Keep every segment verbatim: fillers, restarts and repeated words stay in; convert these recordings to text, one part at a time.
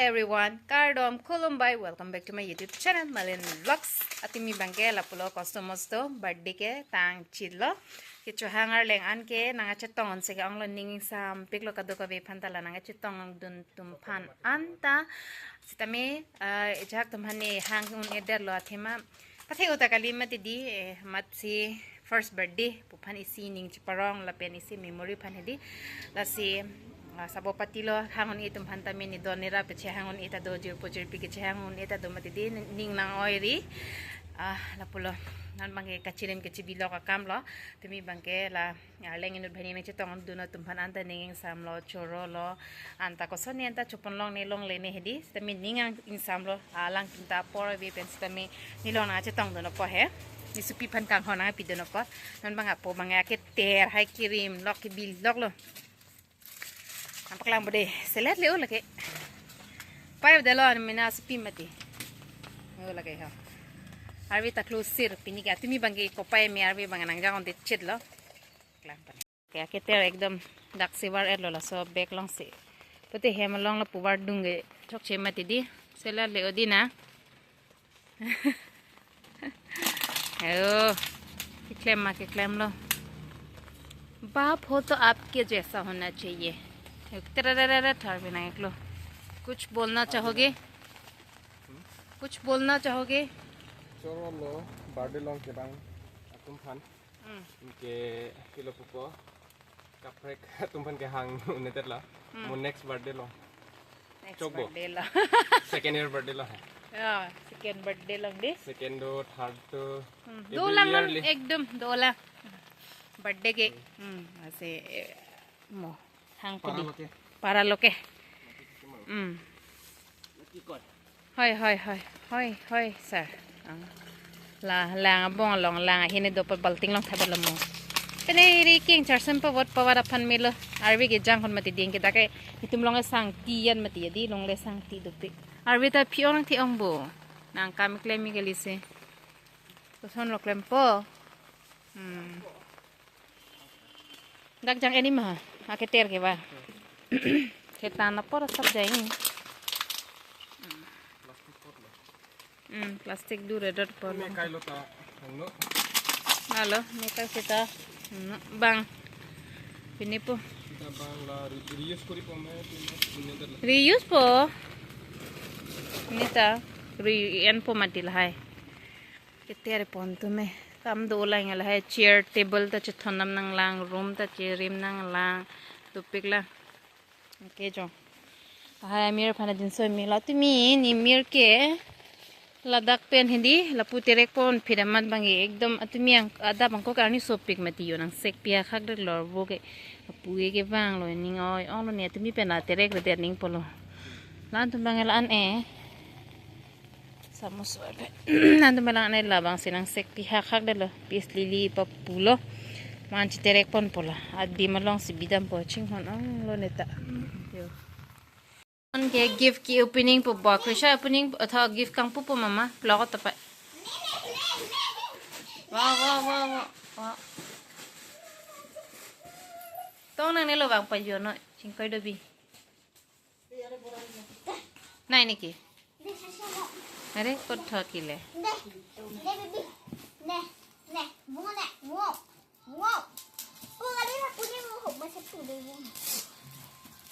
Everyone, kardom, khulumbai, welcome back to my YouTube channel, Malin Vlogs. Atimi abangke lapulo, customers to birthday ketang chitlo. Kechohang arleng an ke nangkachetong un-e ke onglo, ning ingsampiklo kadokave aphan ta la nangkachetongdun atum aphan anta. Sitame, ah, ajahak atum aphan ne hang un-edetlo athema. Pathe uta kali mati di, eh, matsi first birthday pu aphan isi ning cheparong lapen isi memory aphan hedi. Lasi, ah, sabo patilo hang un-e atum aphan tame ne don ne ra pechehang un-e ta do, jirpo jirpi kechehang un-e ta do mati di, ning nang-oi ri. Ah, lapulo. Non abangke kachirim kechibilok akamlo. Tumi abangke la arleng inut banghini nangchetongdun atum aphan anta ning ingsamlo, chorolo, anta kosonne anta chopon longne longle ne hedi, sitame ning ang ingsamlo, alangtum ta apor ave pen sitame nelong nangchetongdun apot he. Ne sopi aphan kanghon nangpidun apot. Non abang apo abang aketer hai kirim lok kibiloklo. Nangpaklang bo de, selet le-o lake. Pai delo, mena sopi mati. O lake ho. Arve ta close sir, pini ke atumi abangke kopai me arve abang nangjang un-e chitlo. Klang pon. Ke aketer ekdom dak si var-etlo, laso bag alongsi. Pute hem along lapu vardun ke chokche mati di. Selet le-o di na. Ayo. Keklem ma keklemlo. बाप हो तो आपके जैसा होना चाहिए. Tererere thar binang eklo. कुछ बोलना चाहोगे? कुछ बोलना चाहोगे? Chorolo, birthday along kevang atum aphan. Hmm. Anke pilo pupo. Kaprek atum aphan kehang un-edetlo. Hmm. Mo next birthday along. Next Chokbo. Birthday along. Second year birthday along. Ya, second birthday along di. Second do, third do. Hmm. Every Dolang yearly. Ekdom dolang. Birthday ke. Hmm, ase, eh, mo. Hang Para pudi. Loke. Para loke. Hmm. Hoi, hoi, hoi. Hoi, hoi, sir. Ah. La, lang abong along, lang ahini dopo balting along thapdetlo mo. Pene ri king char sempo vot pawat aphan melo. Arve kejang hon mati ding kita ke itum longle sangti an mati di, longle sangti dopik. Arve ta phi-ong nangthe-ong bo. Nang kam klem mi kali se. Kosonlo klempo. Hmm. Dak jang eni ma, aketer ke ba. Ketan apor asap jai. Hmm, plastic dure dot por. Me kailo ta, hangno. Alo, me kai seta. Hmm, bang. Pini po. Kita bang la re-, reuse kori po me, pini, pini tar la. Reuse po. Ini ta, re-, en po mati lahai. Keter pon atum me. Kam dolang lahai, chair, table ta chethon nam nanglang, room ta cherim nanglang. Dopik la. Okay, jo. Lahai amir aphan ajinso melo, tumi ne mir ke. Ladak pen hedi, lapu terek ponphi amat abangke. Ekdom atumi ang, adap angko ke arni sopik mati yo, nang sekpi akhak dek lor bo ke. Apu ke vanglo, ning oi-onglo ne, atumi pen la terek redet ning pulo. La-an atum abang la-an e. Samus wale. Nanti malang ne labang si nang sekpi akhak detlo. Pis lili papulo. Man chiterek ponpo la. Adim alongsi bidampo, chinghon-onglo ne ta. Yo. Anke gift ke-opening po ba. Krisha opening atha gift kangpu po mama. Vlog ta pa. Wow, wow, wow, wow. Wow. Tong nangne lo bang pajono. Chingkoi dobi. Nai niki? Are, kot thakile?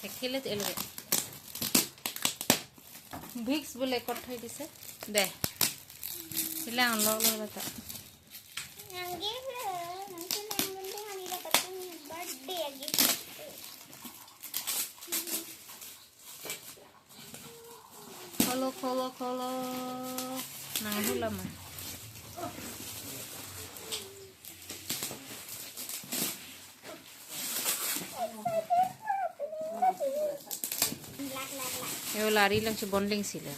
Thekile te elge. Vicks bole kot thai dise. De. Silang lo lo ta. Nang gift lo, nang si nang gunting ani dapat birthday gift. Kholo, kholo, kholo. Nang hula ma. Yo lari lang si bonding sila.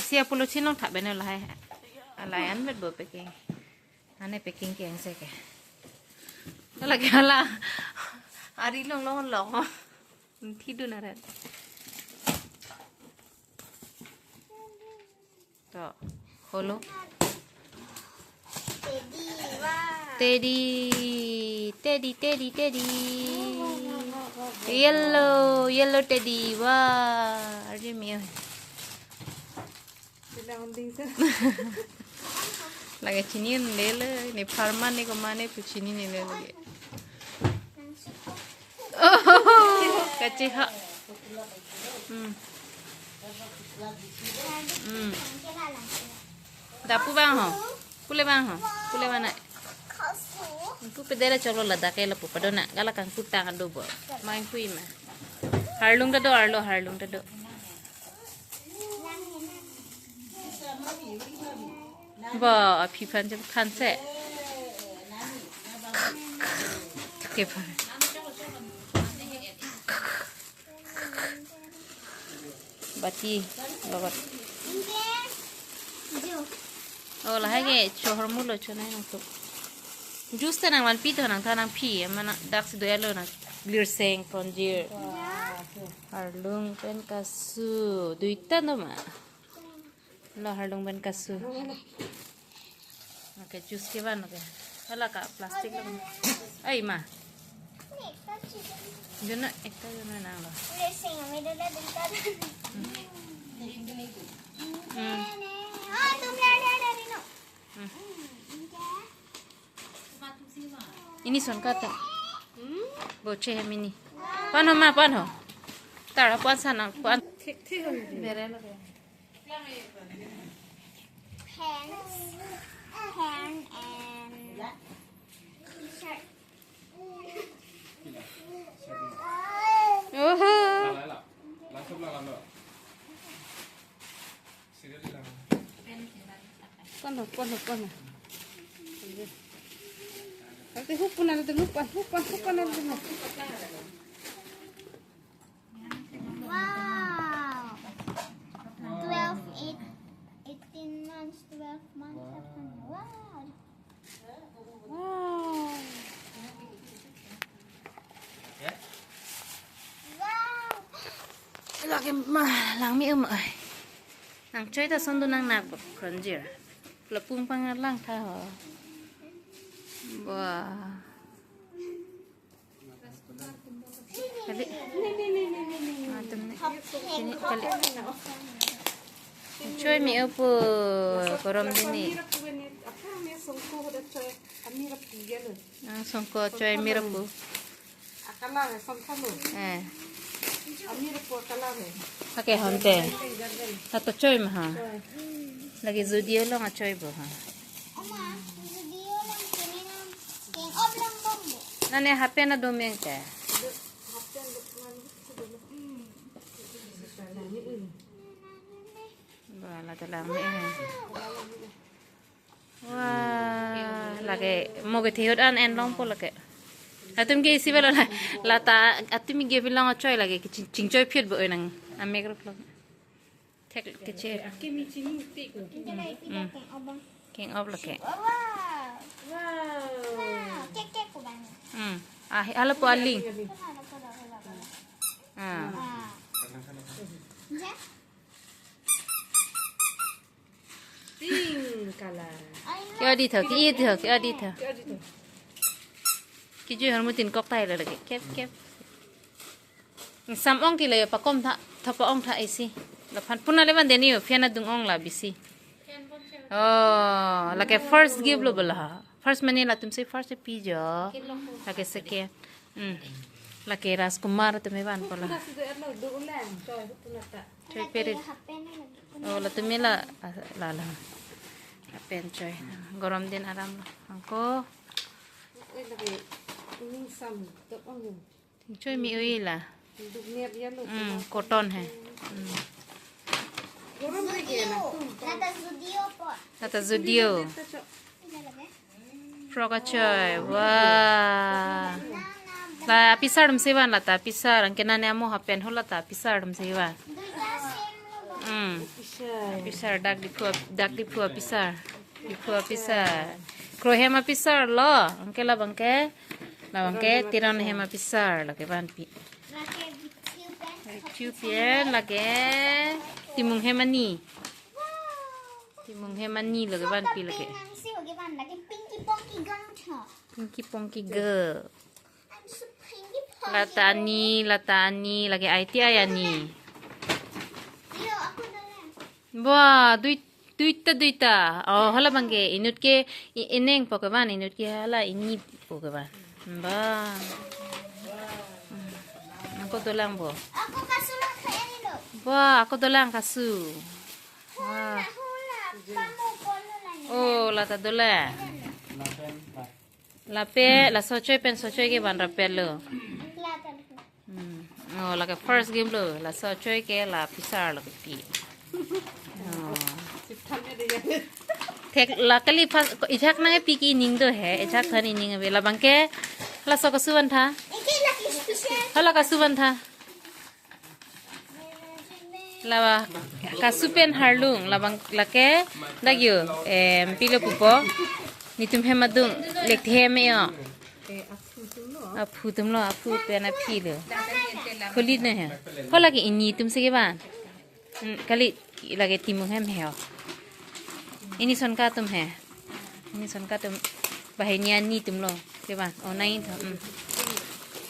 Si apulo chinong thak bene lahai. Alai an bet bo packing. Ane packing ke ang seke. Lagi hala. Ari long long long. Thidun arat. To, kholo. Teddy, teddy, teddy, teddy. Yellow, yellow teddy. Wah, arje me-o. Lake chinine lele, ne pharma ne komat ne pu chinine lele. Oh, kacheha. Hmm. Hmm. Da pu vang ho. Pule vang ho. Pule vang na. Pu pedere choklo ladak ke lapu padona. Gala kangkutang ado bo. Main pui ma. Harlung ta do, arlo harlung ta do. Ba, aphi aphan jam khan se. Ke phan. Bati, babat. Oh, lahai ke chohor mulo chonai nangtum. Juice ta nangvanpi tho nangthan nangphi, mana dak si doya lo nang lirseng pronjir. Harlung pen kasu, duita do ma. Lo harlung pen kasu. Oke, juice kevan oke. Hala ka plastic lo. Ai ma. Jona ekta jona nanglo. Hmm. Hmm. Ini son kata. Boche hem ini. Pan ho ma, pan ho. Tar pan sana, pan. Pants, pant and shirt. Oho. Pon ho, pon ho, pon ho. Ate hup pun ate lupa, hup pun, hup pun ate lupa. Wow. Twelve, eight, eighteen months, twelve months. Wow. Wow. Wow. Lake ma lang me-o ma ai. Nangchoi ta son do nangnak bak kronjir. Lapung pang lang tha ho. Wah. Kali. Atum ne. Sini kali. Choi me-o pu gorom din ni. Nang songko choi me-o pu. Eh. Ake honte. Hato choi ma ha. Lagi Zudio along achoi bo ha. Nane hapen adom yang te. Ba, la ta lang me. Wah, lake mo ke thehut an en longpo lake. Atum ke isi bala la, lata atum ke bilong achoi lake ching, chingchoi phiet bo nang. Amek rup lo. Thek ke che. Kimi chini ti ko. Hmm. King of lake. Wow. Wow. Kek kek ko bang. Hmm. Ah, hala po aling. Ah. Ja. Pink color. Ke-odi tho, ke-odi tho, ke-odi tho. Kejui ahormu tin kok tahai lo lake. Kep, kep. Sam-ong ke lo yo pakom tha, thapa-ong tha isi. Laphan puna levan deni yo, fan adung-ong la bisi. Oh, lake first gift lo bala. First mane latum si first pi jo. Lake second. Hmm. Lake Rajkumar atum me vanpo la. Choi perit. Oh, latum me la, la, la. Pen choi. Gorom din aram lo. Angko. Choi me-o-i la. Hmm, cotton he. Hmm. Lata Zudio po. Lata Zudio. Frock achoi. Wah. La apisar atum si van lata apisar. Anke nane amo hapen ho lata apisar atum si van. Hmm. Apisar dak Diphu ap-, dak Diphu apisar. Diphu apisar. Kro hem apisar lo. Anke labang ke. Labang ke Teron hem apisar lake vanpi. Lake Vithyu pen. Vithyu pen lake. Timung hem ani. Timung hem ani lake vanpi lake. Pink nang si oke van lake pink Pinky Ponky girl. Lata ani, Lata ani, lake I T I ani. Wah, dui, duita, duita. Oh, hala abangke, inut ke, i-, ineng po kevan, inut ke hala ini po kevan. Ba. Ako dolang bo. Ako kasu lang kaya ni lo. Wah, ako dolang kasu. Wah. Hula, hula, kamu polo lang. Oh, Lata dolang. Lape, laso choi pen so choi ke van rapet lo. Hmm. Oh, lake first game lo. Laso choi ke la pisar lo ke pi. Oh. Thek la kali pas, ejak nangpi ke ining do he. Ejak than ining ave. Labangke laso kasu van tha. Hala kasu van tha. Lava kasu pen harlung, labang lake dagyo, em, pilo pupo. Netum hem adung, lekthehem e-o. Aphu atum lo, aphu pen aphi lo. Khulit ne he. Ho lake ini atum si kevan. Hmm, kali lake Timung hem he ho. Ini son ka atum he. Ini son ka atum. Banghini ani atum lo. Kevan. Oh, nai tho. Hmm.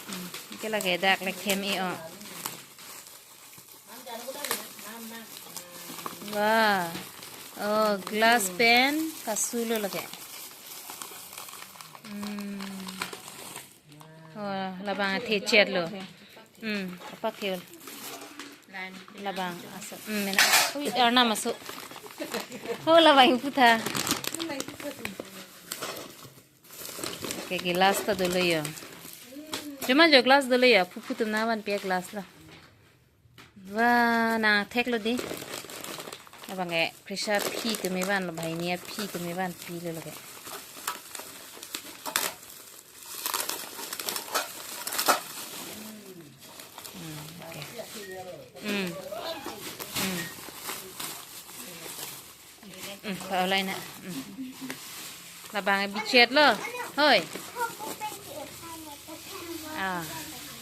Hmm. Ke lake dak lekthehem e-o. Wah. Oh, glass pen kasu lo lake. Hmm. Oh, labang athe chet lo. Hmm, apak thel. Labang aso. Hmm, mena. Ui, Arnam aso. Ho, labang putha. Ke glass ta dolo yo. Cuma jo glass dolo yo. Phuphu atum nangvanpi glass lo. Wah, nangthek lo di. Abang ke Krisha aphi atum kevan lo, banghini aphi atum kevan pilo lake. Hmm, okay. Hmm. Hmm. Hmm, pa-olai na. Hmm. Labang bichet lo. Hoi. Ah.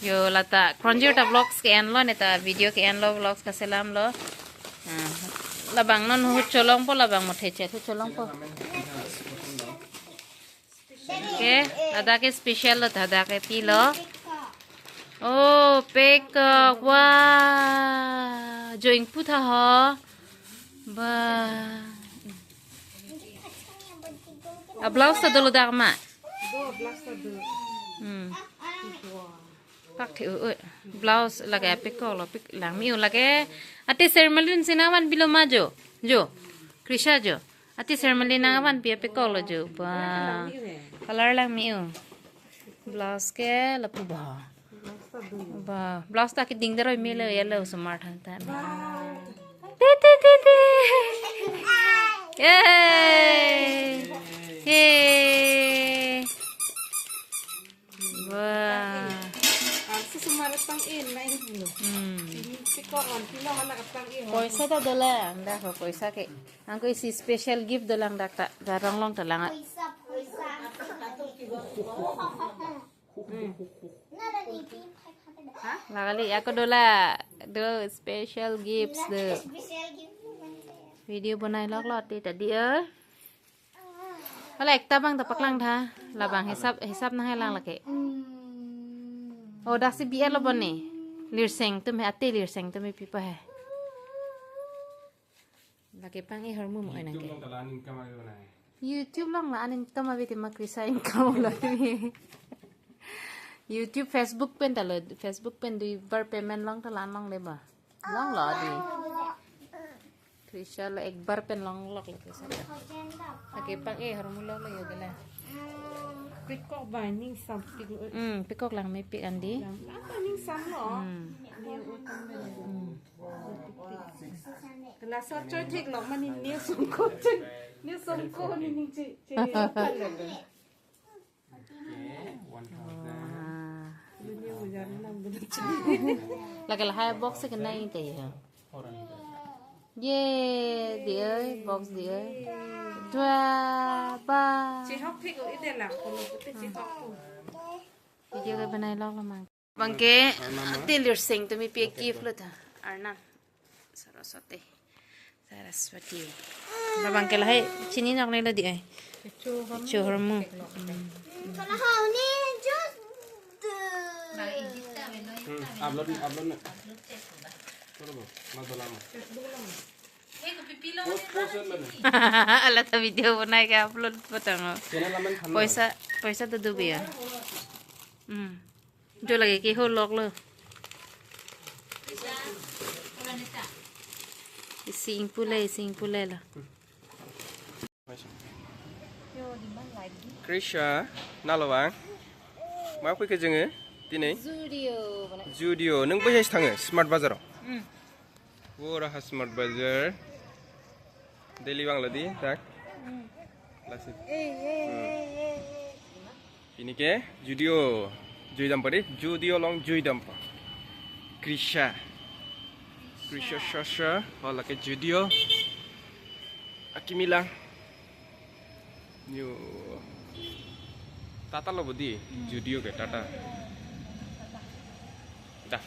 Yo, lata Kronjir ta vlogs ke-en lo, neta video ke-en lo, vlogs kaselam lo. Ah. Labang non hut cholong po, labang muthe chet hut cholong po. Okay, ladak ke special lo, ladak ke pilo. Oh, peacock, wah. Jo ingpu tha ho. Ba. A blouse ta dolo dak ma. Do, blouse ta do. Hmm. Pak the u, u. Blouse lake a peacock lo, pik lang me-o lake. Ate Sermalin si nangvanpi lo ma jo. Jo. Krisha jo. Ate Sermalin nangvanpi a peacock lo jo. Ba. Color lang me-o. Blouse ke lapu ba. Ba. Blouse ta keding daroi melo yellow osomar than ta. Te, te, te, te. Yay. Yay. Wah. Arsi sumar pang-in, main dulu. Hmm. Ini si koron, pino mana pang-in. Poisa ta dolang, dak ho poisa ke. Angko isi special gift dolang dak ta, darong long ta lang. Poisa, poisa. Hmm. Nada ni pin. Hah? Lake li, ako dola, do special gifts do. Special gift. Video bonai lok lo ti ta di, eh. Hala ekta abang ta paklang tha. Labang hisap, hisap nanghelang lake. Oh, daksi B L lo bon ni. Lirseng atum he, ate Lirseng atum he pipa he. Lake pang-e ahormu mo. YouTube nang ke. Long ta la an income ave nang. YouTube long la an income ave tema Krisha income lo ni. YouTube, Facebook pen ta lo, Facebook pen duibar payment long ta la an longle ba. Long lo di. Krisha lo ekbar pen longlok lo Krisha. Lake pang-e ahormu lo lo yo gala. Peacock ba ning sam pik. Hmm, peacock lang mepik andi. Lang ta ning sam lo. Hmm. Ni utam be. Hmm. Glass choi thek lo mani ni sungko choi. Ni sungko ni ning chi chi. Wah. Lake lahai box ke nai te ya. Ye, di oi, box di oi. Dua, ba. Chihok thek o ide lang, kono pute chihok ko. Video ke banai lok lo mang. Bangke, ate Lirseng atum he pi gift lo ta. Arnam Saraswati. Saraswati. Labang ke lahai chini nok nelo di ai. Kecho hormu. Kecho hormu. Hmm. Kalau hau ni just the Hmm, upload na, upload na. Upload check hoga. Upload check hoga. Post, post na. Ala ta video banai ke upload patang ho. Channel amen than na. Poisa, poisa to dubi ya. Hmm. Jo lagi ke ho lok lo. Isi ingpu le, isi ingpu le lo. Krisha, nalo bang. Ma pui ke jenge, tine? Zudio bana. Zudio, nung bai thange, Smart Bazar. Hmm. Wo raha Smart Bazar. Daily bang lo di, tak? Hmm. Lasi. Eh, eh, Hmm. eh, eh, eh. Pini ke Zudio. Jui dampa di, Zudio along jui dampa. Krisha. Krisha Shasha, ho lake Zudio. Akimi lang. Yo. Tata lo bodi, Hmm. Zudio ke Tata. Dah.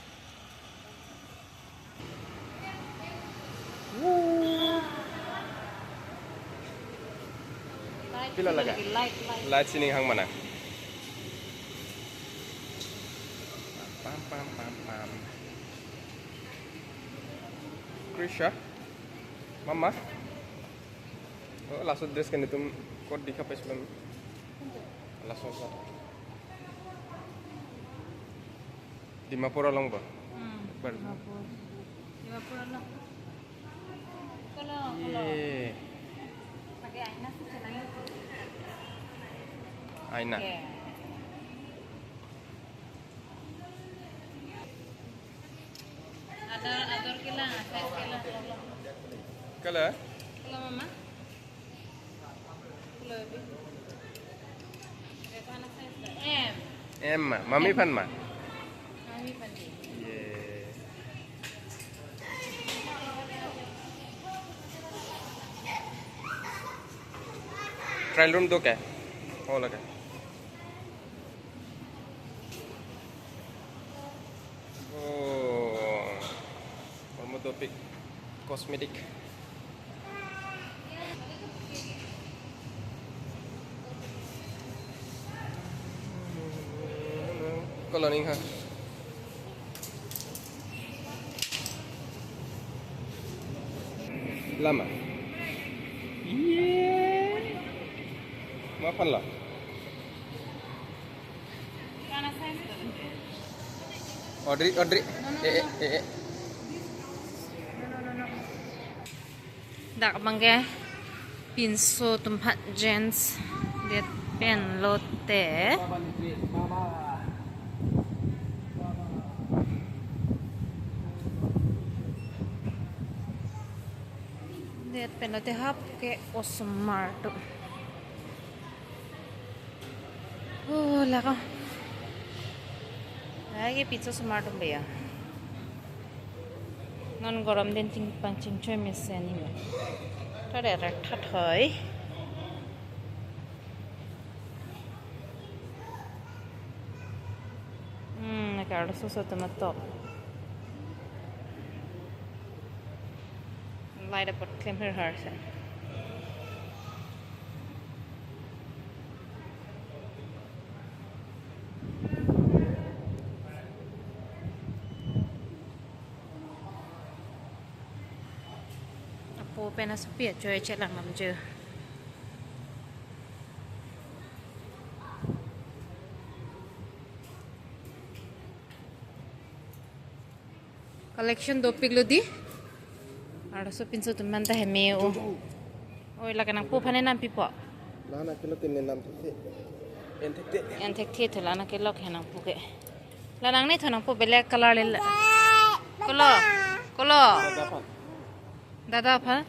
Light Pila sila laga? Lagi, light, light. Light sining hang mana? Pam, pam, pam, pam. Krisha? Mama? Oh, laso dress ke netum kot dikha pes lam. Laso sa. Dimapur along ba? Hmm, Bar- Dimapur. Dimapur along. Kalau, kalau Ye. Pakai aina sih, challenge. Aina. Oke. Ador, ador ke lang, size ke lang. Kala? Kala mama? Kala bi. Reta anak size ke M. M ma, mami M. Aphan ma? Mami aphan di. Ye. Trial room do ke? Oh, lake. Oh, hormu dopik cosmetic. Koloning ha. Lama. Iye. Ma aphan la? Audrey, Audrey. Eh, eh, eh, eh. Dak abang ke pinso atum aphan jeans det pen lote. Det pen lote hap ke osomar atum. Oh, laka. Lake pinso osomar atum beya. Non gorom din ting pangchingchoi mesen ni. Tore rak that hoi. Hmm, naka arloso so tomato. Light apot klem her har sa. Apo pen asopi achoi chelang lamjo. Collection dopik lo di. Arloso pinso atum anta heme o. Oi, lake nangpo aphan ne nampipo. Lana kilo tin ne nampipo. En thekthe. En thekthe thu lana kelok he nangpo ke. La nangne thu nangpo belek color le la. Kolo. Kolo. Dada aphan. Dada aphan.